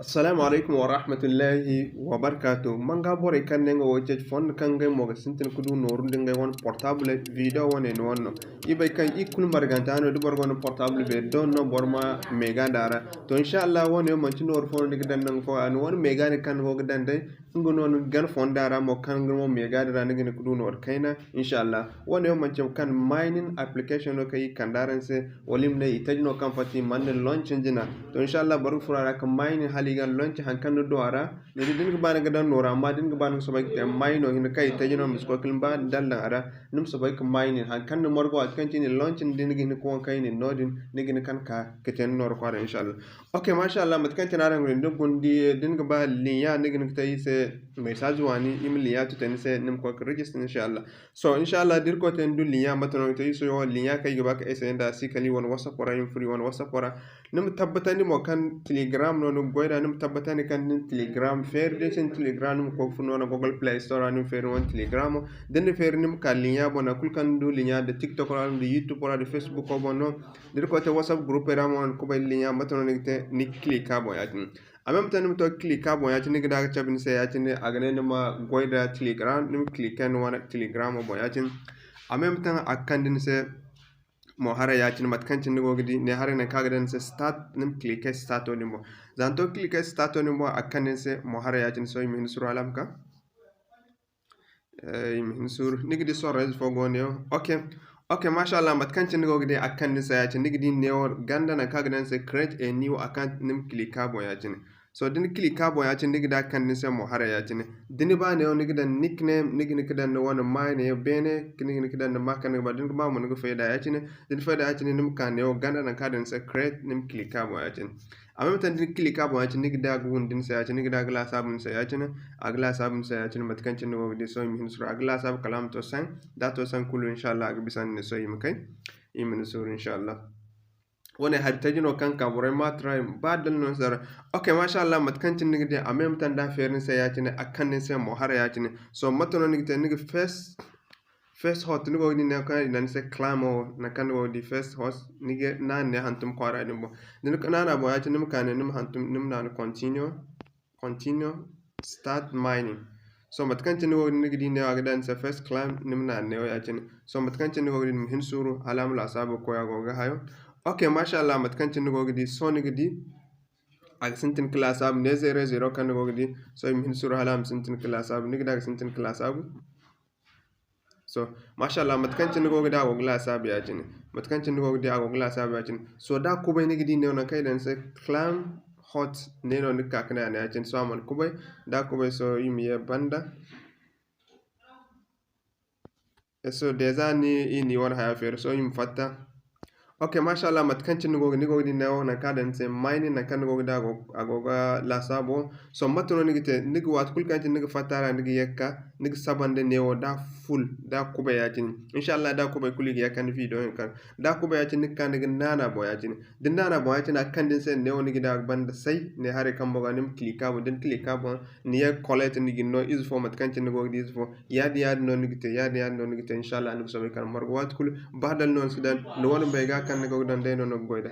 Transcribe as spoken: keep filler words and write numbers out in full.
Assalamu alaikum wa rahmatullahi wa barakatuh. Manga borey kaŋ ne nga wo ceeci fondo kaŋ ngey mo ga sintin ka du nooru nda ngey wane portable, video wane no wane no. I bay kaŋ i kulu marganta no, da boro gonda portable beeri don no boro ma mega nd'a ra. To, insha Allah, wane wo manti nooru fo no ni ga daŋ nangu fo, a ni wane mega din kaŋ ni go ga daŋ day, nga no ni ga gana fonda ra mo, kaŋ nga mo mega din ra ni ga hin ka du nooru kayna, insha Allah. Wane wo manti kaŋ mining application no kaŋ i kande araŋ se, wala i ma ne i taji no kaŋ fatta i mana launch jina. To, insha Allah, boro ga furo a ra ka mining hala i ga launch haŋ kaŋ ni du a ra. Ni di, da ni ga ba ni ga daŋ nooru, amma da ni ga ba ni ga soobay ka te mining hinne kaŋ i taji no, ma si koy ka ni ba daŋ a ra. Ni ma soobay ka mining haŋ kaŋ ni margu waati kaŋ cine i launch, da ni ga hin ka waŋ kaŋ i na ni no din, ni ga hin ka ka te ni nooru kwaara, insha Allah. Ok, masha Allah, mate kaŋ cine araŋ ga di, da ni ga ba linya, ni ga hin ka te i se message waani, i ma linya tutte ni se, ni ma koy ka register, insha Allah. So, insha Allah, da Irkoy te ni du linya, mate no ni ga te i se wo linya kaŋ i ga ba ka essayer nda a si kala i wane WhatsApp ra, i ma furo i wane WhatsApp ra. Ni ma tabbatandi mo kaŋ Telegram no ni ga goy nd'a, ni ma tabbatandi kaŋ ni na Telegram feeri. Da ni sinda Telegram, ni ma koy ka furo no Google Play Store ra, ni ma feeri ni wane Telegram. Da ni na feeri, ni ma ka linya boŋ, nangu kulu kaŋ ni du linya, nda TikTok ra, nda YouTube ra, nda Facebook boŋ no. Da Irkoy te WhatsApp group ra mo, ni kubay linya, mate no ni ga te, ni ga click a boŋ ya-cine. En même temps, ni ma to ka click a boŋ ya-cine, ni ga da ga cabe ni se ya-cine, a ga ne ni ma goy nda Telegram, ni ma click ni wane Telegram boŋ ya-cine. En même temps, a ga kande ni se mo haray ya-cine, mate kaŋ cine ni go ga di, ne haray nangu kaŋ a ga daŋ ni se start, ni ma click start din boŋ. Za ni to ka click start din boŋ, a ga kande ni se mo haray ya-cine, sohõ i ma hin suuru hala a ma ka. Eh, i ma hin suuru. Ni ga di sorrayze fo go ne yaŋ. Ok. Ok, masha Allah, mate kaŋ cine ni go ga di a ga kande ni se ya-cine, ni ga di neewo ganda nangu kaŋ a ga daŋ ni se create a new account, ni ma click a boŋ ya-cine. So, da ni click a boŋ ya-cine, ni ga di a ga kande ni se mo haray ya-cine. Da ni ba neewo ni ga daŋ nickname, ni ga hin ka daŋ ni wane maayo beene, ni ga hin ka daŋ ni maa kaŋ ni ga ba. Da ni ga ba mo ni ga fayda ya-cine. Da ni fayda ya-cine, ni ma ka neewo ganda nangu kaŋ a daŋ ni se create, ni ma click a boŋ ya-cine. En même temps, da ni click a boŋ ya-cine, ni ga di a ga windi ni se ya-cine, ni ga di a ga laasaabu ni se ya-cine, a ga laasaabu ni se ya-cine, mate kaŋ cine ni go ga di sohõ i ma hin suuru, a ga laasaabu kala a ma to cinq, da a to cinq kulu, insha Allah, a ga bisa ni ne sohõ i ma kay, i ma ni suuru, insha Allah. Wane hari taji no kaŋ ka borey ma try, ba dala no ni se ra. Ok, masha Allah, mate kaŋ cine ni ga di, en même temps da a feeri ni se ya-cine, a ga kande ni se mo haray ya-cine. So, mate no ni ga te, ni ga first First hot, ni go ga di ne kaŋ i daŋ ni se claim wo, nangu kaŋ ni go ga di first hot, ni ga naana ne hantum kwaara din boŋ. Da ni naana boŋ ya-cine, ni ma ka ne, ni ma hantum, ni ma naana continue, continue, start mining. So, mate kaŋ cine ni go ga di, ni ga di ne a ga daŋ ni se first claim, ni ma naana ne wo ya-cine. So, mate kaŋ cine ni go ga di, ni ma hin suuru, hala a ma laasaabu koy a go ga hayo. Ok, masha Allah, mate kaŋ cine ni go ga di, sohõ ni ga di, a ga sintin ka laasaabu, ne zero zero kaŋ ni go ga di, sohõ i ma hin suuru, hala a ma sintin ka laasaabu, ni ga di a ga sintin ka laasaabu. So, masha Allah, mate kaŋ cine ni go ga di a go ga laasaabu ya-cine. Mate kaŋ cine ni go ga di a go ga laasaabu ya-cine. So, da kubay ni ga di neewo nangu kaŋ i daŋ ni se claim hot, neewo ni ga ka ka ne a ne ya-cine. So, a mana kubay, da kubay, so, i ma ye banda. So, déjà ni, i na i wane haya feeri. So, i ma fatta. Ok, masha Allah, mate kaŋ cine ni go ga, ni go ga di neewo nangu kaŋ a daŋ ni se mining, nangu kaŋ ni go ga di a go, a go ga laasaabu. So, mate no ni ga te? Ni ga, waati kulu kaŋ cine ni ga fatta a ra, ni ga ye ga ka, ni ga saba nda neewo da full, da kubay ya-cine. Insha Allah, da kubay kulu i ga ye ga kande video hinka. Da kubay ya-cine, ni ga ka ni ga naana boŋ ya-cine. Da ni naana boŋ ya-cine, a ga kande ni se neewo ni ga di a ga banda say, ne haray kaŋ boŋ ga ni ma click a boŋ. Da ni click a boŋ, ni ye ga collect ni ga ni no ize fo, mate kaŋ cine ni go ga di ize fo. Yaadin, yaadin no ni ga te, yaadin, yaadin no ni ga te, insha Allah, ni ga soobay ka ni margu waati kulu. Ba dala no ni si daŋ, ni wane bay ga kaŋ ni go ga daŋ day no ni ga goy da.